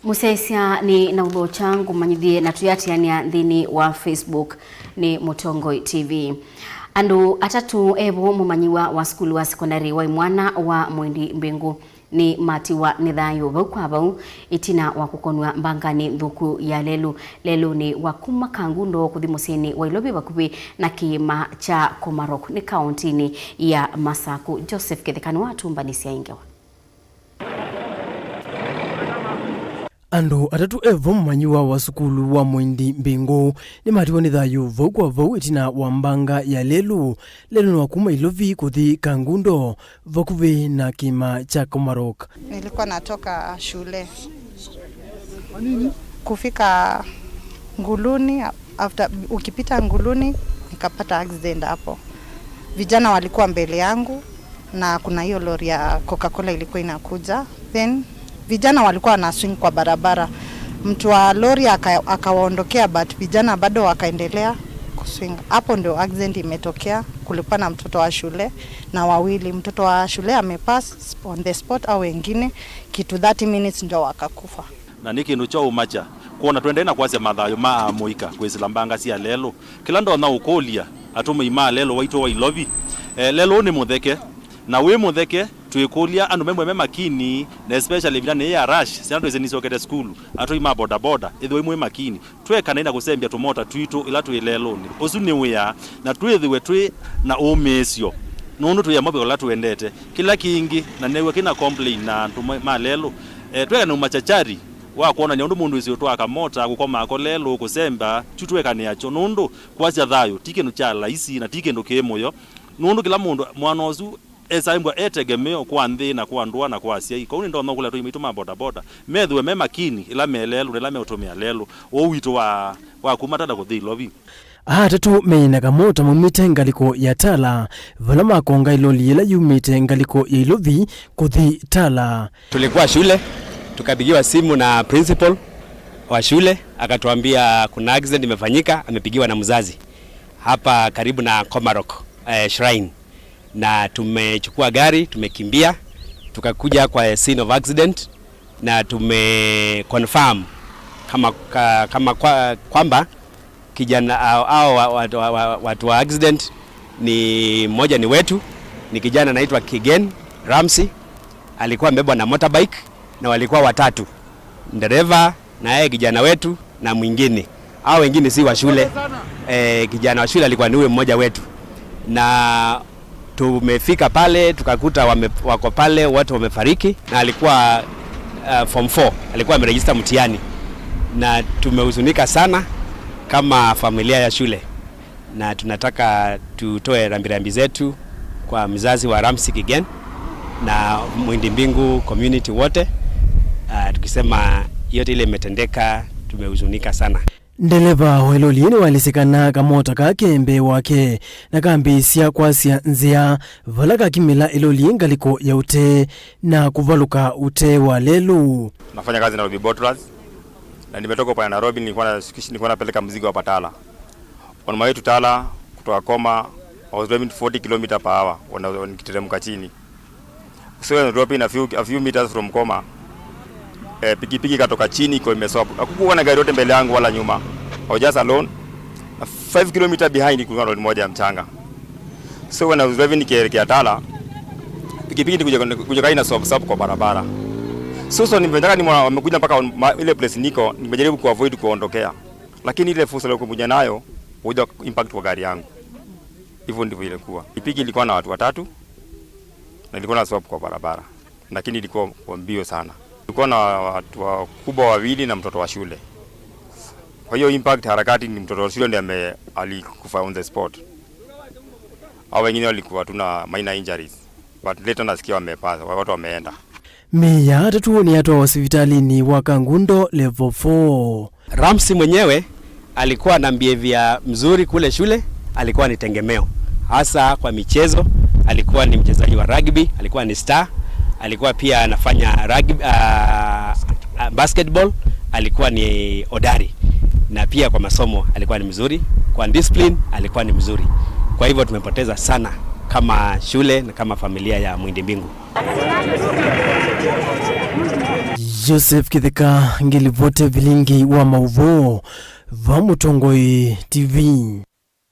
Musesia ni na uthocha ngumanyithie na tuyatiania nthini wa Facebook ni Mutongoi TV. Andu atatu evo mumanyiwa wa skulu wa sekondari wa imwana wa Muindi Mbingu ni matiwa ni thayu vau kwa vau itina wa kukonwa mbangani nthuku ya lelu lelu ni wa kuma Kangundo kuthi musyini wa Ilovi vakuvi na kiima cha Komarok ni kauntini ya Masaku. Joseph Kithekani watumbanisia ingewa. Andu atatu evo mumanyiwa wa sukulu wa Muindi Mbingu ni matiwa ni thayu vau kwa vau itina wa mbanga ya lelu lelu ni wa kuma Ilovi kuthi Kangundo vakuvi na kima cha Komarok. Nilikuwa natoka shule kufika Nguluni, after ukipita Nguluni nikapata accident hapo. Vijana walikuwa mbele yangu na kuna hiyo lori ya Coca-Cola ilikuwa inakuja, then vijana walikuwa na swing kwa barabara. Mtu wa lori akawaondokea, but vijana bado wakaendelea kuswing. Hapo ndio accident imetokea. Kulikuwa na mtoto wa shule na wawili, mtoto wa shule amepass on the spot, au wengine kitu 30 minutes ndio wakakufa. Na ni kindu cha umacha kuona twende na kwasya mathayo ma muika kwisila mbanga cia lelo kila ndona ukulia atume ima lelo waitwa wa Ilovi lelo ni mutheke na wi mutheke twikulia andu memwe me makini na especially vila ni ya rush cia andu nicokete skulu atu ima boda boda ithwe imwe makini twekana ina kusembia tumota twitu ila twi leloni usu ni wia na twithiwe twi na umisio nundu twi amwe ula twendete kila kingi na newe kina complain na andu ma lelo twekana umachachari wa kuona nyandu mundu isio twaka mota gukoma ko lelo kusemba chutwekane acho nundu kwasya thayo ti kindu cha laisi na ti kindu kimuyo nundu kila mundu mwana usu esaimbwa etegemeo kwa nthi na kwa ndua na kwa aciai kou ni ndona kula tuimitu ma boda boda methwe me makini ila melelu ila meutumia lelu o witu wa kuma tata kuthi Ilovi. Atatu meina kamota maumite ngaliko ya Tala vala makonga iloli ila yumite ngaliko ya Ilovi kuthi Tala. Tulikuwa shule tukapigiwa simu na principal wa shule akatuambia kuna accident imefanyika, amepigiwa na mzazi hapa karibu na Komarok shrine, na tumechukua gari tumekimbia tukakuja kwa scene of accident na tumeconfirm kama kwamba kijana au watu wa accident ni mmoja ni wetu, ni kijana anaitwa Kigen Ramsey, alikuwa amebebwa na motorbike na walikuwa watatu, dereva na yeye kijana wetu na mwingine. Hao wengine si wa shule. Kijana wa shule alikuwa ni huyo mmoja wetu, na tumefika pale tukakuta wako pale watu wamefariki, na alikuwa form 4, alikuwa amerejista mtihani, na tumehuzunika sana kama familia ya shule, na tunataka tutoe rambirambi zetu kwa mzazi wa Ramsey Kigen na Muindi Mbingu community wote, tukisema yote ile imetendeka tumehuzunika sana. Ndeleva wa iloli ni walisekana kamota kakembe wake na kambisya kwasya nzia vala kakimila iloli ngaliko ya ute na kuvaluka ute wa lelu. Nafanya kazi Nairobi Bottlers na nimetoka pale Nairobi, nilikuwa napeleka mzigo hapa Tala. On my way to Tala kutoka Koma, I was driving 40 km per hour nikiteremka chini. So when I drop in a few meters from Koma, pikipiki katoka chini iko imeswap. Hakukuwa na gari yote mbele yangu wala nyuma. I was just alone. 5 km behind kulikuwa na lori moja ya mchanga. So when I was driving nikielekea Tala, pikipiki nikuja kai na swap swap kwa barabara. So nimetaka ni wamekuja mpaka ile place niko, nimejaribu kuavoid kuondokea. Lakini ile fursa ile nayo huja impact kwa gari yangu. Hivyo ndivyo ilikuwa. Pikipiki ilikuwa na watu watatu na ilikuwa na swap kwa barabara. Lakini ilikuwa kwa mbio sana. Ilikuwa na watu wakubwa wawili na mtoto wa shule. Kwa hiyo impact harakati ni mtoto wa shule ndiye alikufa on the spot. Hao wengine walikuwa tuna minor injuries. But later nasikia wamepasa, watu wameenda. Miya atatu ni atwa hospitalini wa Kangundo level 4. Ramsey mwenyewe alikuwa na behavior mzuri kule shule, alikuwa ni tegemeo hasa kwa michezo, alikuwa ni mchezaji wa rugby, alikuwa ni star, alikuwa pia anafanya rugby, basketball, alikuwa ni hodari, na pia kwa masomo alikuwa ni mzuri, kwa discipline alikuwa ni mzuri. Kwa hivyo tumepoteza sana kama shule na kama familia ya Muindi Mbingu. Joseph Kitheka ngilivote vilingi wa mauvo va Mutongoi TV.